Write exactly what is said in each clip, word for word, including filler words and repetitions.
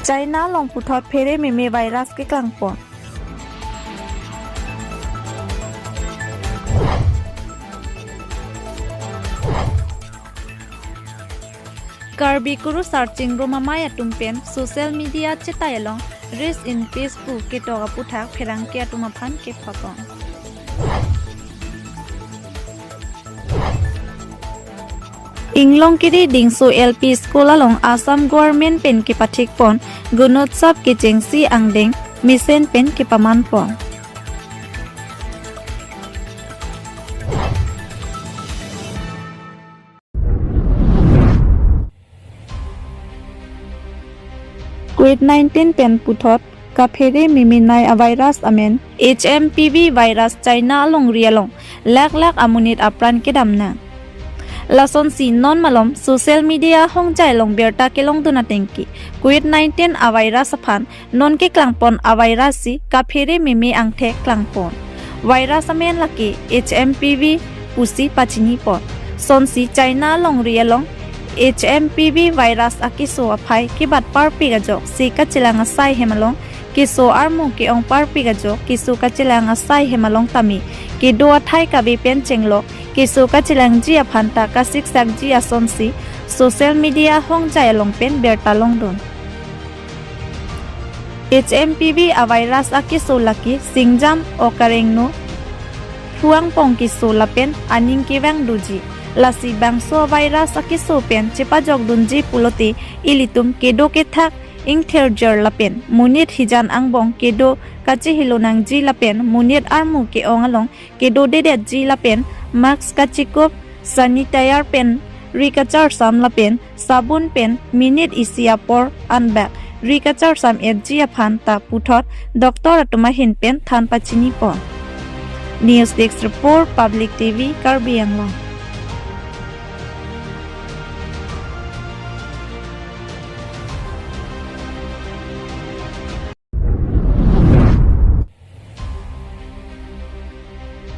China along puthot phere meme virus keklangpon. Karbi Kurusar Chingrum Amei atum pen social media chetai along Rest in Peace pu ketok aputhak pherangke atum aphan kephapon. Inglong Kiri Dingso L P School along Assam Government pen kepathikpon Gunotsav kechengsi angdeng mesen pen kepamanpon. Covid nineteen pen puthot kaphere memenei a-virus amen H M P V virus China alongri along lakh lakh amonit apran kedam nang. Lasonsi non malom social media ahongjai along birta kelongdun atengke Covid nineteen a-virus aphan non keklangpon a-virus si kaphere meme angthek klangpon. Virus amen lake H M P V pusi pachinipon. Sonsi China alongri along H M P V virus akeso aphai kebat parpik ajok, se kachelang asai hem along keso armu ke-ong parpik ajok, keso kachelang asai hem along tame kedo athai kave pen chenglok, keso kachelangji aphan ta kasiksakji asonsi social media ahongjai along pen birta longdun. H M P V a-virus akeso lake singjam, okarengno, phuangpong keso lapen aning kevang doji. Lasi bangso virus akeso pen chepajokdunji pulote ilitum kedo kethak ingthirjir lapen monit hijan angbong kedo kachehelo nangji lapen monit armu ke-ong along kedodedetji lapen mask kachikup, sanitizer pen ri kacharsam lapen sabun pen minute isi apor anbak ri kacharsam-etji aphan ta puthot doctor atum ahin pen than pachinipon. News Desk Report, Public T V, Karbi Anglong.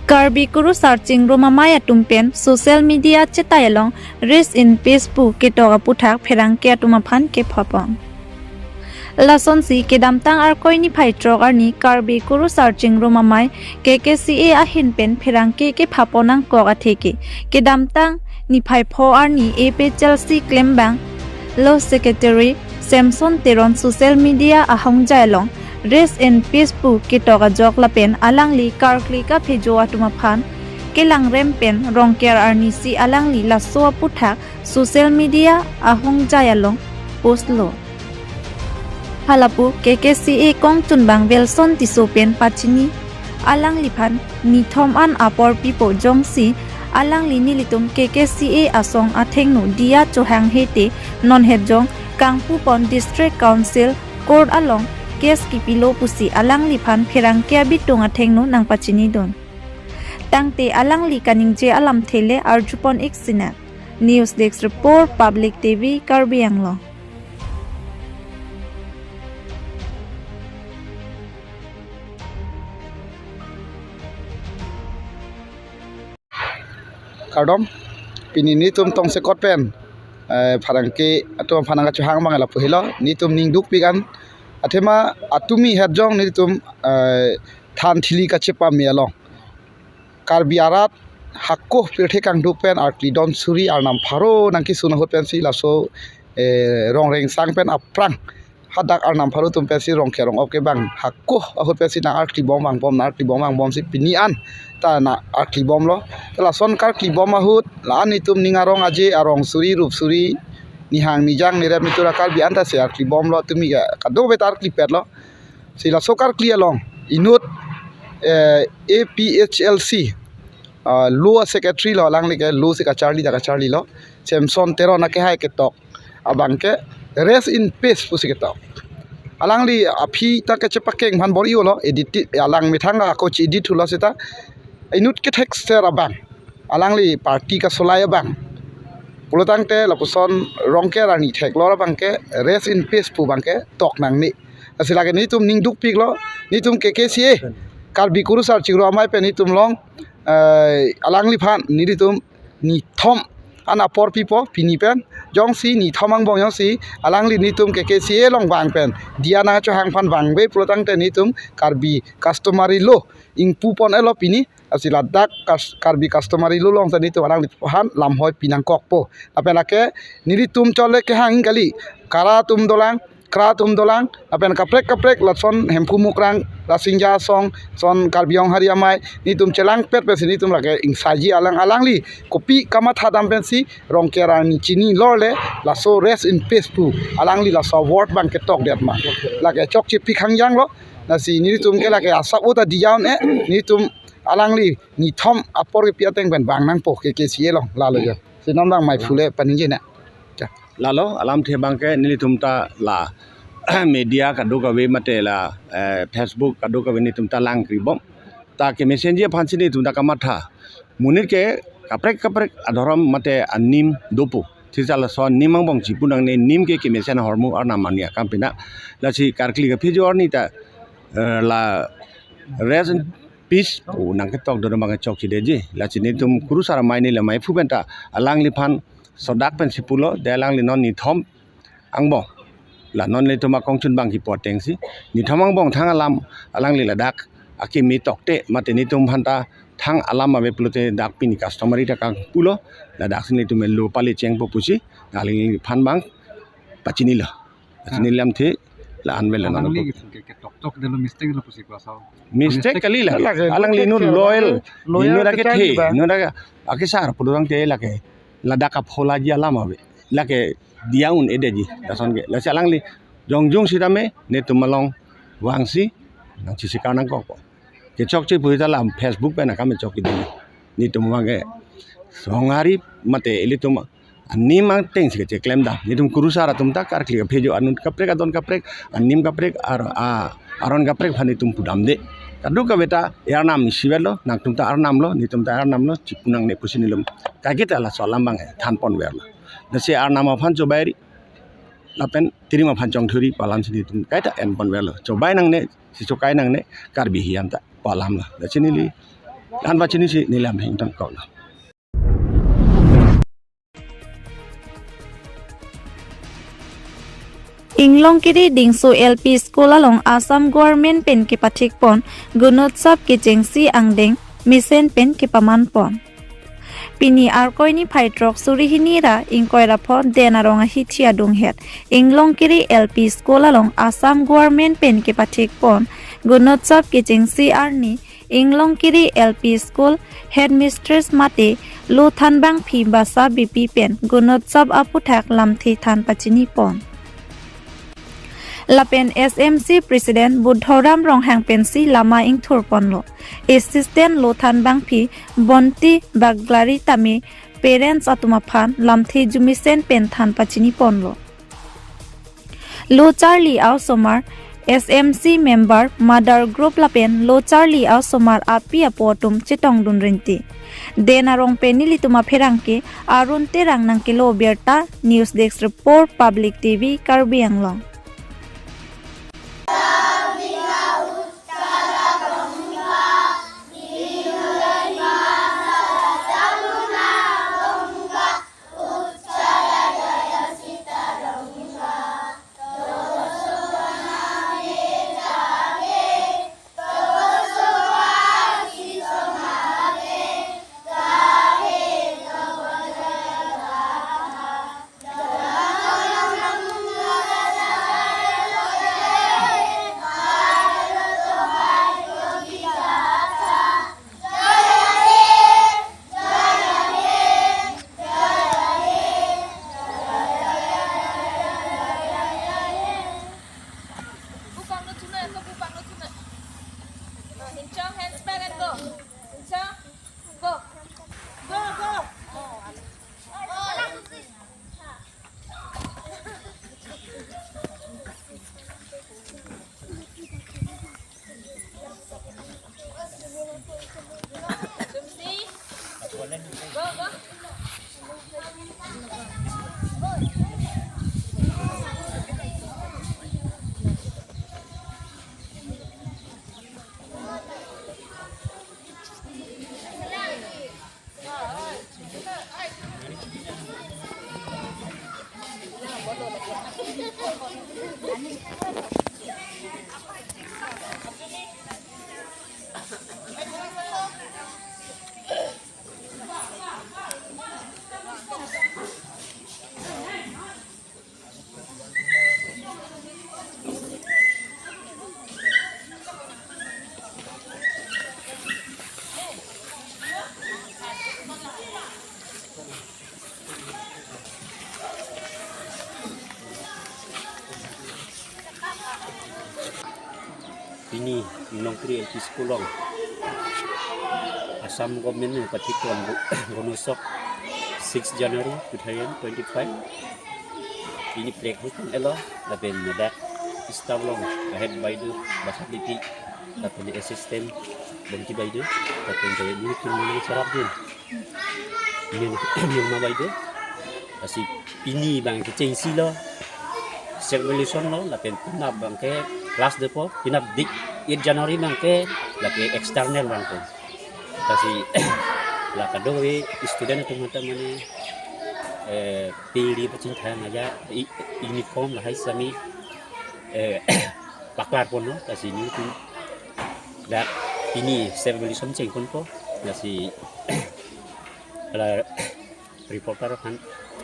Karbi Kurusar Chingrum Amei atum pen social media chetai along Rest in Peace pu ketok aputhak pherangke atum aphan kephapon. Lasonsi kedamtang Arkoi niphai throk arni Karbi Kurusar Chingrum Amei K K C A ahin pen pherangke kephapon nangkok atheke kedamtang niphai pho arni A P H L C klembang Law Secretary Samson Teron social media ahongjai along Rest in Peace pu ketok ajok lapen alangli karkli kaphejo atum aphan kelangrem pen Rongker arnisi alangli laso aputhak social media ahongjai along postlo. Halapu K K C A kongchunbang Wilson Tisso pen pachini alangliphan nithom an apor pipo jongsi alangli nelitum K K C A asong athengno diya chohanghe te non hetjong kangpupon District Council Court along case kipilo pusi alangliphan pherangke abitung athengno nangpachinidun. Tangte alangli kaningje alamthe le arjupon-ik sinang. News Desk Report, Public T V, Karbi Anglong. Kardom, pini nelitum tongsekot pen, eh, pherangke atum aphan nangkachohang abang lapu helo, nelitum ning dukpik an, athema atumi hetjong nelitum, eh, than thili kachepame along. Karbi arat hako pirthe kangduk pen arkli don suri arnam pharo nangkesun ahut pensi laso, eh, Rongrengsang pen aphrang hadak arnam pharo atum pensi Rongker Rongop kevang hako ahut pensi nang-arkli bom vangbom, nang-arkli bom vangbomsi pini an ta nang-arkli bomlo. Ta lason karkli bom ahut la-an nelitum ning arong aje arong suri rup suri nihang nijang nirep nitur a-Karbi an ta si arkli bomlo, tumi ke kadokave ta arklipetlo. Si laso karkli along inut, eh, A P H L C, ah, Law Secretary lo, alangli ke law si kacharli ta kacharlilo, Samson Teron akehai ketok abang ke Rest in Peace pusi ketok. Alangli aphi ta kechepakeng aphan bor-ilo, edit, alang methang ako chi-edit thulo seta inut kethekser abang, alangli party kasolai abang. Pulotangte lapuson Rongker arni theklor abang ke Rest in Peace pu abang ketok nangne. Lasi lake nelitum ning dukpiklo, nelitum K K C A, Karbi Kurusar Chingrum Amei pen nelitum along, eh, alangliphan nelitum nithom an apor pipo pini pen. Jongsi nithom angbong jongsi alangli nelitum K K C A along vang pen diya nangchohang aphan vangve pulotangte nelitum Karbi customary law ingpu pon-etlo pini. Lasi ladak kas-, Karbi customary law along ta nelitum alangliphan lamhoi pi nangkokpo. Lapen lake nelitum chole kehang kali, kara atum dolang, kra atum dolang, lapen kaprek kaprek lason Hemphu Mukrang, Lasingja Asong, son Karbi Anglong Hari Amei, nelitum chelangpet pensi nelitum lake ingsaji alang alangli kopi kamatha dam pensi Rongker arni chini lorle, laso rest in peace pu alangli laso award abang ketokdet ma. Lake chokche pi khangjanglo. Lasi nelitum ke lake asap ota diya un-e, nelitum alangli nithom apor kepi ateng pen vang nangpo K K C A along, lalo jo. Si non abang maiphu le paningje na. Cha. Lalo alamthe abangke nelitum ta la media kadokave mate la, eh, Facebook kadokave nelitum ta langkribom. Ta kemesenji aphansi nelitum ta kamatha. Monit ke kaprek kaprek adhorom mate anim dopo. Thisa laso anim angbong chipu nangne, nim ke kemesen ahormu Arnam arni akam pina. Lasi karkli kaphejo arni ta, eh, la rest in peace pu nangketok dodom abang chokchedetji. Lasi nelitum kurusar amei neli maiphu pen ta alangliphan sodak pensi pulo, de alangli non nithom angbong. La non nelitum akongchun abang kipu atengsi nithom angbong thang alam alangli ladak akimi tokte mate nelitum aphan ta thang alam ave pulote dak pini customary ta kangpulo, ladak si nelitum law pale chengpo pusi alangliphan abang pachinilo. Pachini lamthe la-an vel la non. Alangli ke, ke, ketoktok detlo, mistake lo pusi ko asau. Mistake kali la. Lake alangli inut loyal, loyal inut ake kechan the, ba, inut ake, ake sar pulotangte lake ladak apholaji alam ave. Lake diya un-edetji, lason ke. Lasi alangli jongjung sitame nelitum along vangsi nangchisikar nangkokpo. Kechokche pu ta la Facebook pen akam chokche dei. Nelitum abangke songhari mate ilitum anim atengsi kecheklem dam. Nelitum kurusar atum ta karkli kaphejo anut kaprek adon kaprek, anim kaprek, ar-, a-, aron kaprek aphan nelitum pudamde. Kadokave ta Arnam isivetlo, nangtum ta Arnamlo, nelitum ta Arnamlo, chipu nangne pusi nelitum kaiketa laso alam abang thanponverlo. Lasi Arnam aphan chobairi, lapen tirim aphan chongthuri pu alamsi nelitum kaita enponverlo. Chobai nangne, si chokai nangne, Karbi hiam ta pu alamlo. Lasi neli, an pachinisi neli lam hingtang koklo. Inglongkiri Dingso L P School along Assam Government pen kepathikpon Gunotsav kechengsi angdeng mesen pen kepamanpon. Pini Arkoi niphai throk suri hini ra ingkoi ra pho Den Arong ahithi adunghet Inglongkiri L P School along Assam Government pen kepathikpon Gunotsav kechengsi arni Inglongkiri L P School Headmistress mate Lothanbangphi Basabipi pen Gunotsav aphuthak lamthe than pachinipon. Lapen S M C President Buddhoram Ronghang pensi lama ingthurponlo. Assistant Lothanbangphi Bonti Baglari tame parents atum aphan lamthe jumisen pen than pachiniponlo. Lo charli a-osomar, S M C member, mother group lapen lo charli a-osomar api apo atum chetongdun rinti. Den Arong pen nelitum apherangke Arun Terang nangkelo birta, News Desk Report, Public T V, Karbi Anglong. Pini Nongkri L P School along Assam government ne pathik ton Gunusok six January two thousand twenty-five. Pini prek hukun elo lapen ladak staff along ahead baidu Basap Lepi lapen assistant Bongki baidu lapen kaya dulu kin muni sarap din. Min, min ma baidu. Lasi pini abang ke chengsi lo, self evaluation lo, lapen penap abang ke class depo, penap dik eight January abang ke lake external abang ke. Lasi la kadokave student atum hanta mane, eh, pili pachin thang aja i-, uniform lahai sami, eh, paklar ponlo, lasi nelitum dak pini self evaluation chengponpo, lasi la reporter aphan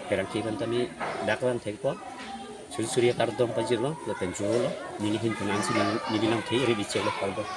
kerang ki aphan tame dak lang thekpo. Suri suri akardom pajirlo, lapen churolo, neli ahin penang si neli, neli lang thek ready cheklo, kardom.